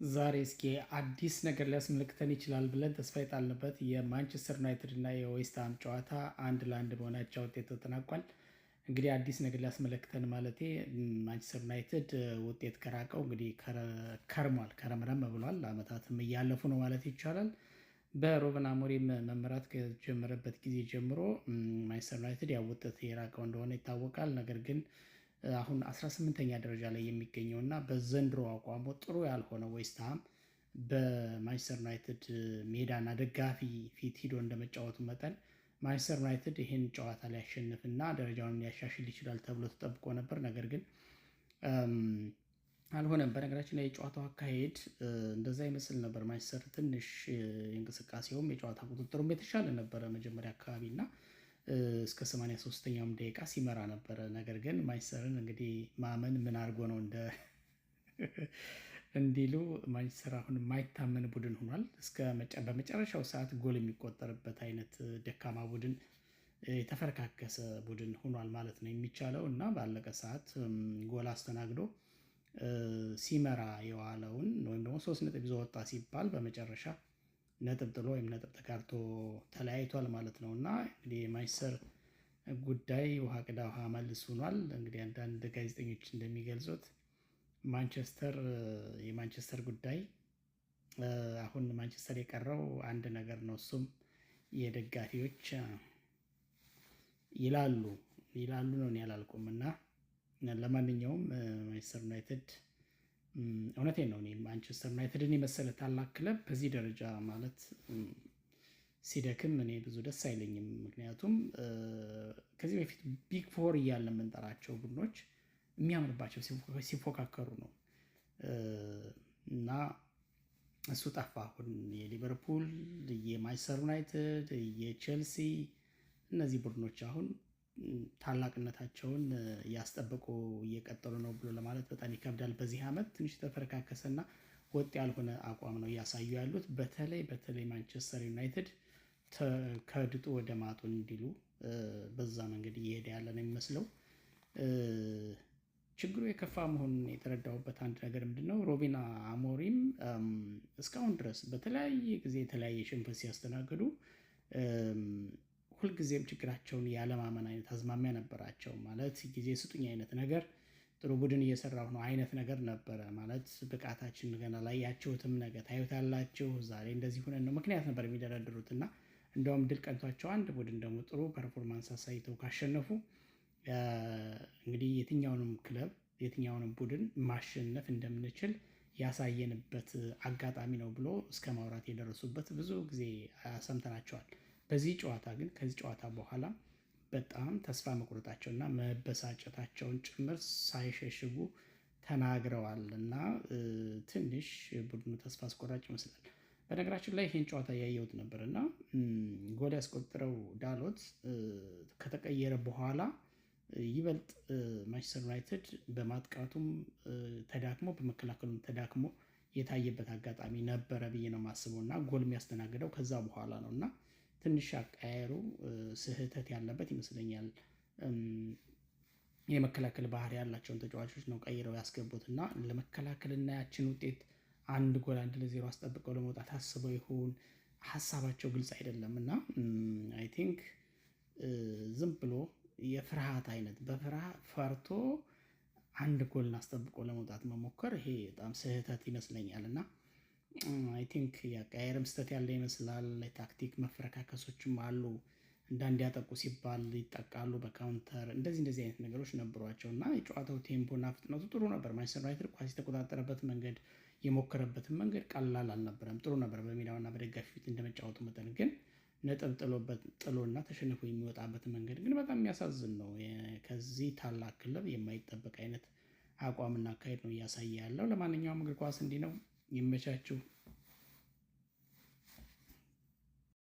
ዛሬ እስኪ አዲስ ነገር ሊያስመለክተን ይችላል ብለን ተስፋ የጣልንበት የማንቸስተር ዩናይትድ እና የዌስትሃም ጨዋታ 1-1 በሆነ አቻ ውጤት ተጠናቋል። እንግዲህ አዲስ ነገር ሊያስመለክተን ማለቴ ማንቸስተር ዩናይትድ ውጤት ከራቀው እንግዲህ ከርሟል፣ ከረምረም ብሏል። አመታትም እያለፉ ነው ማለት ይቻላል። በሩበን አሞሪም መመራት ከጀመረበት ጊዜ ጀምሮ ማንቸስተር ዩናይትድ ያው ውጤት የራቀው እንደሆነ ይታወቃል። ነገር ግን አሁን 18ኛ ደረጃ ላይ የሚገኘው እና በዘንድሮ አቋሙ ጥሩ ያልሆነ ዌስትሃም በማንቸስተር ዩናይትድ ሜዳና ደጋፊ ፊት ሂዶ እንደመጫወቱ መጠን ማንቸስተር ዩናይትድ ይህን ጨዋታ ሊያሸንፍ እና ደረጃውን ሊያሻሽል ይችላል ተብሎ ተጠብቆ ነበር። ነገር ግን አልሆነም። በነገራችን ላይ የጨዋታው አካሄድ እንደዛ ይመስል ነበር። ማንቸስተር ትንሽ እንቅስቃሴውም የጨዋታ ቁጥጥሩም የተሻለ ነበረ መጀመሪያ አካባቢ እና እስከ 83ኛውም ደቂቃ ሲመራ ነበረ። ነገር ግን ማንቸስተርን እንግዲህ ማመን ምን አድርጎ ነው እንደ እንዲሉ ማንቸስተር አሁን የማይታመን ቡድን ሆኗል። እስከ በመጨረሻው ሰዓት ጎል የሚቆጠርበት አይነት ደካማ ቡድን፣ የተፈረካከሰ ቡድን ሆኗል ማለት ነው የሚቻለው እና ባለቀ ሰዓት ጎል አስተናግዶ ሲመራ የዋለውን ወይም ደግሞ 3 ነጥብ ይዞ ወጣ ሲባል በመጨረሻ ነጥብ ጥሎ ወይም ነጥብ ተጋርቶ ተለያይቷል ማለት ነው። እና እንግዲህ የማንቸስተር ጉዳይ ውሃ ቅዳ ውሃ መልስ ሆኗል። እንግዲህ አንዳንድ ጋዜጠኞች እንደሚገልጹት ማንቸስተር የማንቸስተር ጉዳይ አሁን ማንቸስተር የቀረው አንድ ነገር ነው፣ እሱም የደጋፊዎች ይላሉ ይላሉ ነው፣ እኔ አላልኩም። እና ለማንኛውም ማንቸስተር ዩናይትድ እውነቴን ነው፣ እኔ ማንቸስተር ዩናይትድን የመሰለ ታላቅ ክለብ በዚህ ደረጃ ማለት ሲደክም እኔ ብዙ ደስ አይለኝም። ምክንያቱም ከዚህ በፊት big four እያለ የምንጠራቸው ቡድኖች የሚያምርባቸው ሲፎካከሩ ነው እና እሱ ጠፋ። አሁን የሊቨርፑል፣ የማንቸስተር ዩናይትድ፣ የቼልሲ እነዚህ ቡድኖች አሁን ታላቅነታቸውን እያስጠበቁ እየቀጠሉ ነው ብሎ ለማለት በጣም ይከብዳል። በዚህ ዓመት ትንሽ የተፈረካከሰና ወጥ ያልሆነ አቋም ነው እያሳዩ ያሉት። በተለይ በተለይ ማንቸስተር ዩናይትድ ከድጡ ወደ ማጡ እንዲሉ በዛ መንገድ እየሄደ ያለ ነው የሚመስለው። ችግሩ የከፋ መሆኑን የተረዳሁበት አንድ ነገር ምንድን ነው? ሩበን አሞሪም እስካሁን ድረስ በተለያየ ጊዜ የተለያየ ሽንፈት ሲያስተናግዱ ሁልጊዜም ችግራቸውን ያለማመን አይነት አዝማሚያ ነበራቸው። ማለት ጊዜ ስጡኝ አይነት ነገር፣ ጥሩ ቡድን እየሰራሁ ነው አይነት ነገር ነበረ። ማለት ብቃታችን ገና ላያችሁትም ነገ ታዩታላችሁ፣ ዛሬ እንደዚህ ሆነን ነው ምክንያት ነበር የሚደረድሩት። እና እንደውም ድል ቀንቷቸው አንድ ቡድን ደግሞ ጥሩ performance አሳይተው ካሸነፉ እንግዲህ የትኛውንም ክለብ የትኛውንም ቡድን ማሸነፍ እንደምንችል ያሳየንበት አጋጣሚ ነው ብሎ እስከ ማውራት የደረሱበት ብዙ ጊዜ ሰምተናቸዋል። በዚህ ጨዋታ ግን ከዚህ ጨዋታ በኋላ በጣም ተስፋ መቁረጣቸውና መበሳጨታቸውን ጭምር ሳይሸሽጉ ተናግረዋል እና ትንሽ ቡድኑ ተስፋ አስቆራጭ ይመስላል። በነገራችን ላይ ይህን ጨዋታ እያየሁት ነበር እና ጎል ያስቆጠረው ዳሎት ከተቀየረ በኋላ ይበልጥ ማንቸስተር ዩናይትድ በማጥቃቱም ተዳክሞ በመከላከሉም ተዳክሞ የታየበት አጋጣሚ ነበረ ብዬ ነው የማስበው እና ጎል የሚያስተናግደው ከዛ በኋላ ነው እና ትንሽ አቀያየሩ ስህተት ያለበት ይመስለኛል። የመከላከል ባህሪ ያላቸውን ተጫዋቾች ነው ቀይረው ያስገቡት እና ለመከላከልና ያችን ውጤት አንድ ጎል 1-0 አስጠብቀው ለመውጣት አስበው ይሁን ሀሳባቸው ግልጽ አይደለም። እና I think ዝም ብሎ የፍርሃት አይነት በፍርሃት ፈርቶ አንድ ጎልን አስጠብቆ ለመውጣት መሞከር ይሄ በጣም ስህተት ይመስለኛል። እና I think የአቀያየርም ስህተት ያለ ይመስላል። የታክቲክ መፈረካከሶችም አሉ። እንዳንድ ያጠቁ ሲባል ይጠቃሉ በ counter፣ እንደዚህ እንደዚህ አይነት ነገሮች ነበሯቸው። እና የጨዋታው tempo ና ፍጥነቱ ጥሩ ነበር። ማንቸስተር ዩናይትድ ኳስ የተቆጣጠረበት መንገድ የሞከረበትን መንገድ ቀላል አልነበረም። ጥሩ ነበር በሜዳውና በደጋፊ ፊት እንደመጫወቱ መጠን። ግን ነጥብ ጥሎበት ጥሎና ተሸንፎ የሚወጣበት መንገድ ግን በጣም የሚያሳዝን ነው። ከዚህ ታላቅ ክለብ የማይጠበቅ አይነት አቋምና አካሄድ ነው እያሳየ ያለው። ለማንኛውም እግር ኳስ እንዲህ ነው። ይመቻችሁ።